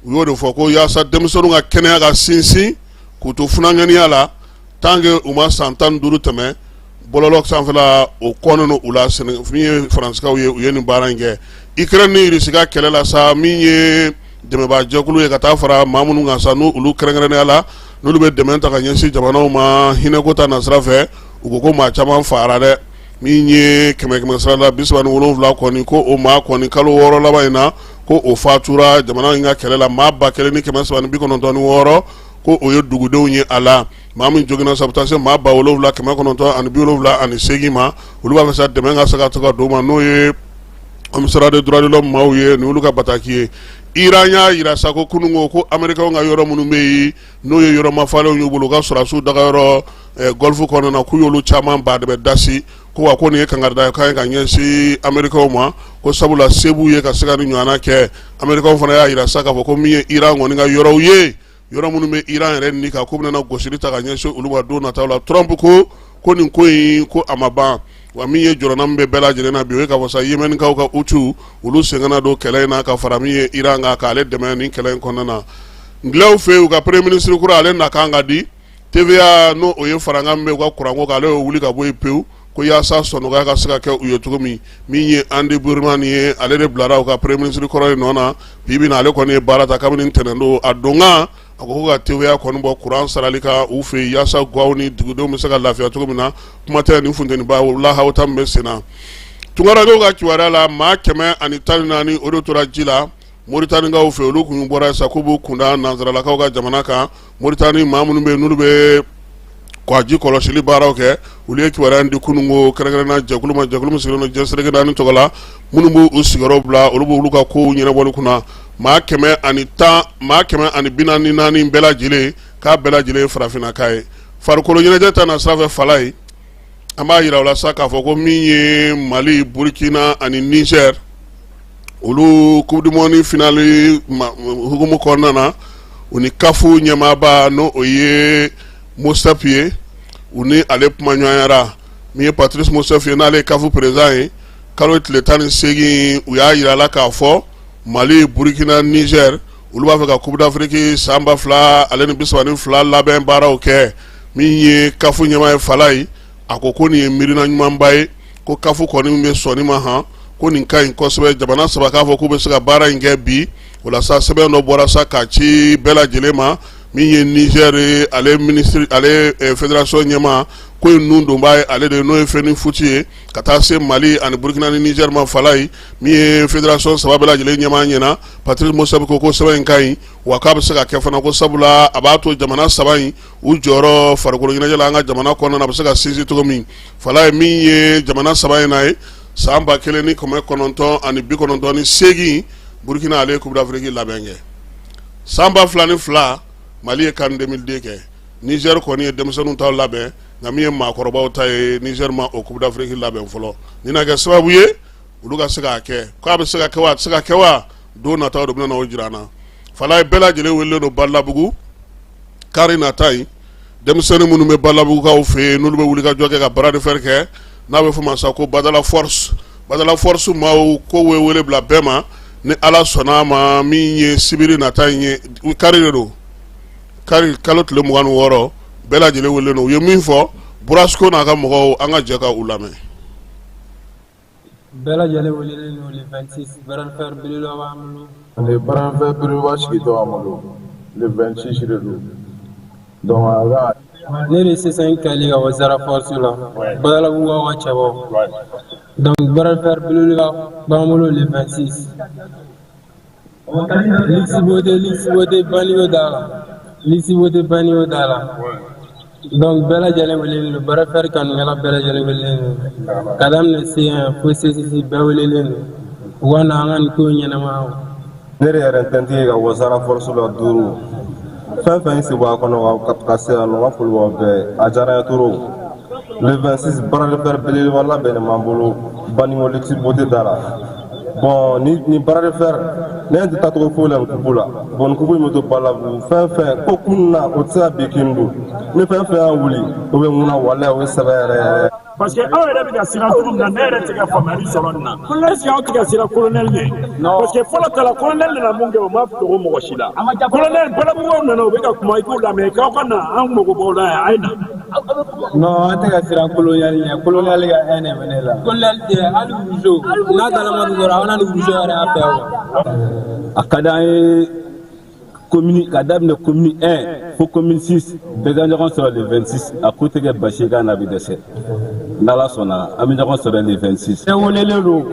S1: U y'o de fɔ ko yaasa denmisɛnninw ka kɛnɛya ka sinsin, k'u to funankɛniya la, tant que u ma san 15 tɛmɛ, bɔlɔlɔ sanfɛla o kɔnnen u la. Min ye faransikaw ye, u ye nin baara in kɛ. Ukraine ni Russie ka kɛlɛ la sa, min ye dɛmɛbaajɛkulu ye ka taa fara maa minnu kan sa, n'olu kɛrɛnkɛrɛnnenya la n'olu bɛ dɛmɛ ta ka ɲɛsin jamanaw ma hinɛko ta nasira fɛ, u ko maa caman fagara dɛ. Min ye kɛmɛ kɛmɛ sara la 37 kɔni, ko o maa kɔni kalo 6 laban in na, ko o fatura jamana in ka kɛlɛ la. Maa 1396, ko o ye dugudenw ye a la. Maa min joginna sa, bɛ taa se maa 7978 ma. Olu b'a fɛ sa dɛmɛ ka se ka to ka don ma, n'o ye commissariat des droits de l'homme maaw ye, ni olu ka bataki ye. Iran y'a jira sa ko kunun ko Américains ka yɔrɔ minnu bɛ yen, n'o ye yɔrɔ mafalenw y'u bolo, u ka sɔrɔdasiw dagayɔrɔ Golfe kɔnɔna na, k'u y'olu caman ba de bɛ dasi. Ko wa ko nin ye kankarida kan ye ka ɲɛsin Américains ma, ko sabula se b'u ye ka se ka nin ɲɔgɔnna kɛ. Américains fana y'a jira sa k'a fɔ ko min ye Iran kɔni ka yɔrɔw ye, yɔrɔ minnu bɛ Iran yɛrɛ ni kan, k'u bɛna gosili ta ka ɲɛsin olu ma don nataw la. Trump ko nin ko in ko a ma ban. Wa min ye jɔrɔna min bɛ bɛɛ lajɛlen na bi, o ye k'a fɔ sa Yémenkaw ka Houthis, olu sen kana don kɛlɛ in na ka fara min ye Iran kan, k'ale dɛmɛ nin kɛlɛ in kɔnɔna na. Anglais fɛ yen, u ka premier ministre kura, ale na kan ka di. TVA, n'o o ye farankan min bɛ u ka kuranko kan, ale y'o wuli ka bɔ yen pewu, ko yaasa sɔnɔgɔya ka se ka kɛ u ye cogo min. Min ye Andy Burnham ye, ale de bilara u ka premier ministre kɔrɔ in nɔ na. Bi bi in na, ale kɔni ye baara ta kabini ntɛnɛn don. A donkan, a ko ka TVA kɔni bɔ kuran sarali kan u fɛ yen, yaasa gaw ni dugudenw bɛ se ka lafiya cogo min na, kuma tɛ ni funteniba lahawta min bɛ sen na. Tunkarankew ka kibaruya la, maa 114, o de tora ji la Moritanikaw fɛ. Olu kun bɔra sa k'u b'u kunda nansaralakaw ka jamana kan. Moritani maa minnu bɛ yen, n'olu bɛ Ka ji kɔlɔsili baaraw kɛ, olu ye kibaruya in di kununko kɛrɛnkɛrɛnna jɛkulu ma, jɛkulu min sigilen don diɲɛ seleke naani tɔgɔ la, minnu b'u sigiyɔrɔ bila, olu b'olu ka kow ɲɛnabɔli kunna. Maa 110, maa 144 bɛɛ lajɛlen, k'a bɛɛ lajɛlen ye farafinnaka ye. Farikolo ɲɛnajɛ ta na sira fɛ, Falaye, an b'a jira u la sa k'a fɔ ko min ye Mali, Burukina ani Niger, olu coupe du monde finale hukumu kɔnɔna na, u ni CAF ɲɛmaaba, n'o o ye Motsepe ye, u ni ale kumaɲɔgɔnyara. Min ye Patrice Motsepe ye, n'ale ye CAF président ye, kalo tile 18, u y'a jira la k'a fɔ Mali, Burukina, Niger, olu b'a fɛ ka Coupe d'Afrique san 2032 labɛn baaraw kɛ. Min ye CAF ɲɛmaa ye, Falaye, a ko ko nin ye miirina ɲumanba ye, ko CAF kɔni bɛ sɔn nin ma han, ko nin ka ɲi kosɛbɛ. Jamana saba k'a fɔ k'u bɛ se ka baara in kɛ bi. O la sa, sɛbɛn dɔ bɔra sa k'a ci bɛɛ lajɛlen ma. Min ye Niger ye, ale minisiri, ale fédération ɲɛmaa, ko in nun donbaa ye ale de ye, n'o ye FENIFOOT ye, ka taa se Mali ani Burukina ni Niger ma. Falaye, min ye fédération saba bɛɛ lajɛlen ɲɛmaa ɲɛna, Patrice Motsepe ko ko sɛbɛn in ka ɲi, wa k'a bɛ se ka kɛ fana, ko sabula a b'a to jamana saba in u jɔyɔrɔ farikolo ɲɛnajɛ la an ka jamana kɔnɔna na, a bɛ se ka sinsin cogo min. Falaye, min ye jamana saba in na ye, san 1998, Burukina ale ye Coupe d'Afrique labɛn kɛ. San 2002, Mali ye CAN 2002 kɛ. Niger kɔni ye denmisɛnninw ta labɛn, nka min ye maakɔrɔbaw ta ye, Niger ma o Coupe d'Afrique labɛn fɔlɔ. Nin na kɛ sababu ye olu ka se k'a kɛ. K'a bɛ se ka kɛ wa, a tɛ se ka kɛ wa, don nataw de bɛna o jira an na. Falaye, bɛɛ lajɛlen welelen don Balabugu kari nata in. Denmisɛnnin minnu bɛ Balabugukaw fɛ yen, n'olu bɛ wuli ka jɔ kɛ ka bras de fer kɛ, n'a bɛ fɔ ma sa ko Badala Force, Badala Force maaw ko wele bila bɛɛ ma, ni Ala sɔnna a ma, min ye sibiri nata in ye, kari de don, kari kalo tile 26, bɛɛ lajɛlen welelen don. U ye min fɔ, Burasiko n'a ka mɔgɔw, an ka jɛ ka u lamɛn.
S9: Bɛɛ lajɛlen welelen don le 26, bras de fer belebeleba b'an bolo.
S10: Le bras de fer belebeleba sigitɔ b'an bolo, le 26 de don, donc a ka.
S9: Ne de C5 Kali ka bɔ Zara Force la, Badalabugukaw ka cɛbɔ. Donc bras de fer belebeleba b'an bolo le 26. Luxe beauté, luxe beauté banlieue da la. Luxe beauté banlieue da la. Donc bɛɛ lajɛlen welelen don, bras de fer kanukɛla bɛɛ lajɛlen welelen don. Ka daminɛ C1 fo C6, bɛɛ welelen don. U ka na an ka nin ko in ɲɛnamaya.
S10: Ne de yɛrɛ tɛntigi ka bɔ Zara Force la duuru. Fɛn fɛn sen bɔ a kɔnɔ ka se yan nɔ, n ka foli b'aw bɛɛ, a diyara n ye trop. Le 26, bras de fer belebeleba labɛnnen b'an bolo Baninko Luxe Beauté da la. Bon, ni bras de fer ne tɛ taa cogo foyi la nin coupe la. Bon, nin coupe in bɛ to Balabugu. Fɛn fɛn ko kunun na, o tɛ se ka bi kini don. Ni fɛn fɛn y'a wuli, o bɛ mun na, walayi, o ye sɛbɛ yɛrɛ yɛrɛ.
S11: Parce que aw yɛrɛ bɛ ka siran cogo min na, ne yɛrɛ tɛ ka faamuyali sɔrɔ nin na. Est ce que aw tɛ ka siran colonel ɲɛ? Parce que fɔlɔ ta la, colonel nana mun kɛ, o ma dogo mɔgɔ si la. Colonel, Balabugukaw nana, u bɛ ka kuma, i k'u lamɛn, k'aw ka na, an mago b'aw la yan, a ye na.
S9: Non, an tɛ ka siran colonel ɲɛ. Colonel ka haine bɛ ne la. Colonel tɛ hali wuruzo n'a dalamani dɔrɔn, aw na ni wuruzo yɛrɛ y'a fɛ wa.
S12: A ka d'an ye commune ka daminɛ commune 1 fo commune 6, bɛɛ ka ɲɔgɔn sɔrɔ le 26. A ko tɛ kɛ basi ye k'a n'a bɛ dɛsɛ. N'Ala sɔnna, an bɛ ɲɔgɔn sɔrɔ le 26.
S9: Bɛɛ welelen don,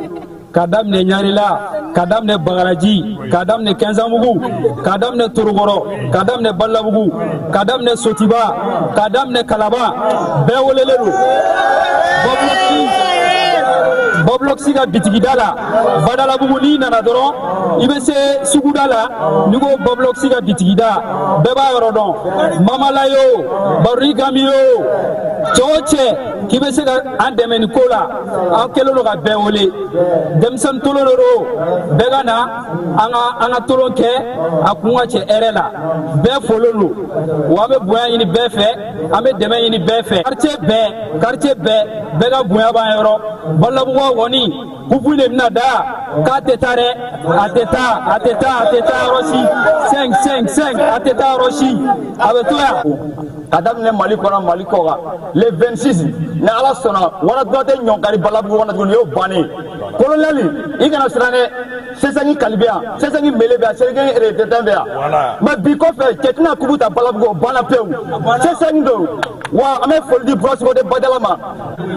S9: ka daminɛ Ɲarela, ka daminɛ Bagaraji, ka daminɛ Kɛnzanbugu, ka daminɛ Torokɔrɔ, ka daminɛ Balabugu, ka daminɛ Sotiba, ka daminɛ Kalaba, bɛɛ welelen don. Bɔbulɔkisi ka bitigida la Badalabugu, n'i nana dɔrɔn, i bɛ se suguda la. N'i ko Bɔbulɔkisi ka bitigida, bɛɛ b'a yɔrɔ dɔn. Mamala ye o, Baroni Gami ye o, cɛ o cɛ k'i bɛ se ka an dɛmɛ nin ko la, an kɛlen don ka bɛɛ wele. Denmisɛnnin tolon de don, bɛɛ ka na an ka tolon kɛ, a kun ka cɛ hɛrɛ la. Bɛɛ folen don wa, an bɛ bonya ɲini bɛɛ fɛ, an bɛ dɛmɛ ɲini bɛɛ fɛ. Quartier bɛɛ, quartier bɛɛ, bɛɛ ka bonya b'an yɔrɔ. Balabugu kɔni, kupu de bɛna da k'a tɛ taa dɛ, a tɛ taa, a tɛ taa, a tɛ taa yɔrɔ si. 5 5 5, a tɛ taa yɔrɔ si, a bɛ to yan.
S13: Ka daminɛ Mali kɔnɔ, Mali kɔ kan, le 26, ni Ala sɔnna, wara dɔ tɛ ɲɔnkari Balabugu kɔnɔ tuguni, o y'o bannen. Colonel, i kana siran dɛ. C5 Kali bɛ yan, C5 Mele bɛ yan, C5 Retraité bɛ yan. Mais bi kɔfɛ, cɛ tɛna kupu ta Balabugu, o banna pewu. C5 don wa. An bɛ foli di Burasiko de Badala ma.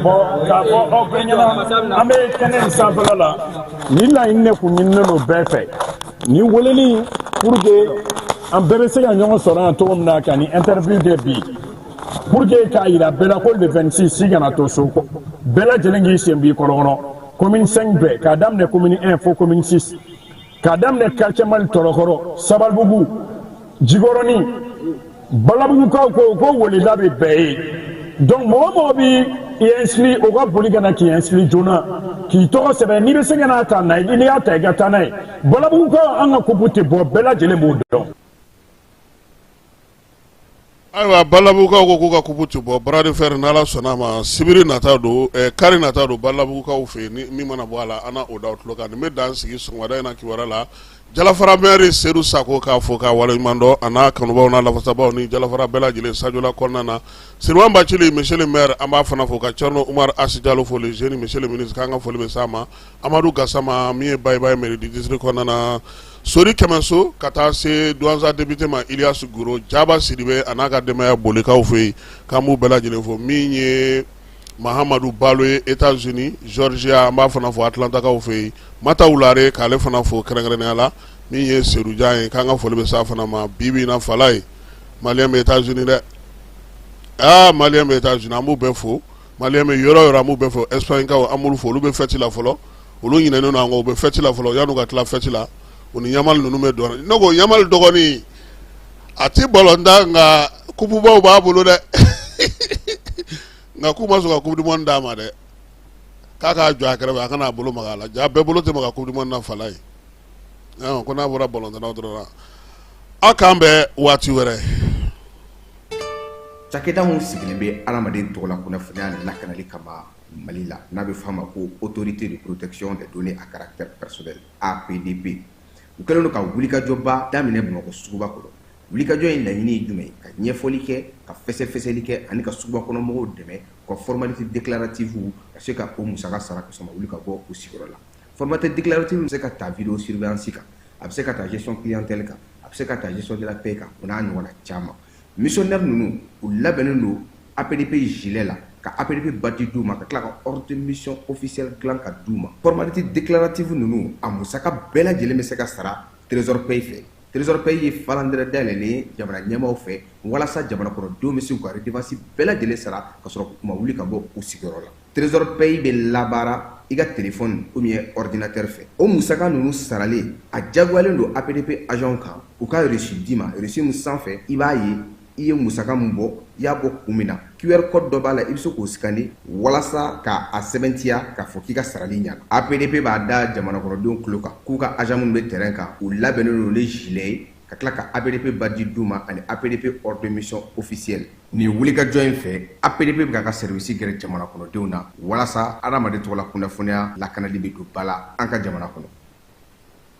S11: Bon, k'a fɔ aw bɛɛ ɲɛna, an bɛ kɛnɛ in sanfɛla la. Nin laɲini de kun ɲininen don bɛɛ fɛ, nin weleli, pour que an bɛɛ bɛ se ka ɲɔgɔn sɔrɔ yan cogo min na ka nin interview kɛ bi. Pour que k'a yira bɛɛ la ko le 26 si kana to so, bɛɛ lajɛlen k'i sen b'i kɔrɔ kɔnɔ, commune 5 bɛɛ, k'a daminɛ commune 1 fo commune 6, k'a daminɛ quartier Mali, Tɔlɔkɔrɔ, Sabalibugu, Jikɔrɔni. Balabugukaw ko ko weleda bɛ bɛɛ ye. Donc mɔgɔ mɔgɔ b'i inscrit, o ka boli ka na k'i inscrit joona, k'i tɔgɔ sɛbɛn. N'i bɛ se ka n'a ta na, n'i y'a ta, i ka taa n'a ye. Balabugukaw, an ka coupe tɛ bɔ, bɛɛ lajɛlen b'o dɔn.
S1: Ayiwa, Balabugukaw ko k'u ka coupe tɛ bɔ. Bras de fer, n'Ala sɔnna a ma, sibiri nata don, kari nata don Balabugukaw fɛ yen. Ni min mana bɔ a la, an na o da aw tulo kan. Nin bɛ dan sigi sɔgɔmada in na kibaruya la. Jalafara maire Sedu Sako k'a fo k'a waleɲuman dɔn, a n'a kanubaw n'a lafasabaw ni Jalafara bɛɛ lajɛlen Sajola kɔnɔna na. Siriman Bacili, monsieur le maire, an b'a fana fo, ka Thierno Umar Asi Jalo fo, le jeune monsieur le ministre, k'an ka foli bɛ s'a ma. Amadu Gasama min ye Bayiba ye mairie du district kɔnɔna na, Sori Kɛmɛso, ka taa se Douentza député ma Ilias Goro Jaba Sidibe, a n'a ka denbaya Bolikaw fɛ yen, k'an b'u bɛɛ lajɛlen fo. Min ye Mahamadu Balo ye États-Unis, Georgia, an b'a fana fo Atlantakaw fɛ yen. Mata Wulare, k'ale fana fo kɛrɛnkɛrɛnnenya la. Min ye Sedujan ye, k'an ka foli bɛ s'a fana ma. Bi bi in na, fala ye malien bɛ États-Unis dɛ. Aa, malien bɛ États-Unis, an b'u bɛɛ fo. Malien bɛ yɔrɔ yɔrɔ, an b'u bɛɛ fo. Espagne kaw, an b'olu fo, olu bɛ fête la fɔlɔ, olu ɲinɛnen don an kɔ, u bɛ fête la fɔlɔ. Yan'u ka tila fête la, u ni Yamal ninnu bɛ dɔn. Ne ko Yamal dɔgɔnin a ti ballon tan, nka kupubaw b'a bolo dɛ. Nka k'u ma sɔn ka coupe du monde d'a ma dɛ, k'a k'a jɔ a kɛrɛfɛ, a kana a bolo maga a la. Ja bɛɛ bolo tɛ maga coupe du monde na, fala ye ko n'a bɔra ballon dɔrɔn na. Aw k'an bɛn waati wɛrɛ.
S14: Cakɛda min sigilen bɛ adamaden tɔgɔla kunnafoniya lakanali kama Mali la, n'a bɛ f'a ma ko Autorité de protection des données à caractère personnel, APDP, u kɛlen don ka wulikajɔba daminɛ Bamakɔ suguba kɔnɔ. Wulikajɔ in laɲini ye jumɛn ye? Ka ɲɛfɔli kɛ, ka fɛsɛfɛsɛli kɛ ani ka suguba kɔnɔ mɔgɔw dɛmɛ u ka formalité déclarative ka se ka o musaka sara ka sɔrɔ ma wuli ka bɔ u sigiyɔrɔ la. Formalité déclarative bɛ se ka ta vidéo surveillance kan, a bɛ se ka ta gestion clientèle kan, a bɛ se ka ta gestion de la paie kan, o n'a ɲɔgɔnna caman. Missionnaire ninnu, u labɛnnen don APDP gilet la, ka APDP badge d'u ma, ka tila ka ordre de mission officiel dilan ka d'u ma. Formalité déclarative ninnu, a musaka bɛɛ lajɛlen bɛ se ka sara Trésor Pay fɛ. Trésor Pay ye falandɛrɛ dayɛlɛlen ye jamana ɲɛmaaw fɛ walasa jamana kɔnɔdenw bɛ se k'u ka redevance bɛɛ lajɛlen sara ka sɔrɔ u ma wuli ka bɔ u sigiyɔrɔ la. Trésor Pay bɛ labaara i ka téléphone ou bien ordinateur fɛ. O musaka ninnu saralen, a diyagoyalen don APDP agent kan u ka reçu d'i ma, reçu min sanfɛ i b'a ye i ye musaka min bɔ, i y'a bɔ kun min na. QR code dɔ b'a la, i bɛ se k'o scanner walasa k'a sɛbɛntiya k'a fɔ k'i ka sarali ɲɛna. APDP b'a da jamana kɔnɔdenw tulo kan k'u ka agent minnu bɛ terrain kan, u labɛnnen don ni gilet ye, ka tila ka APDP badge d'u ma ani APDP ordre de mission officiel. Nin wulikajɔ in fɛ, APDP bɛ k'a ka service gɛrɛ jamana kɔnɔdenw na walasa adamaden tɔgɔla kunnafoniya lakanali bɛ don ba la an ka jamana kɔnɔ.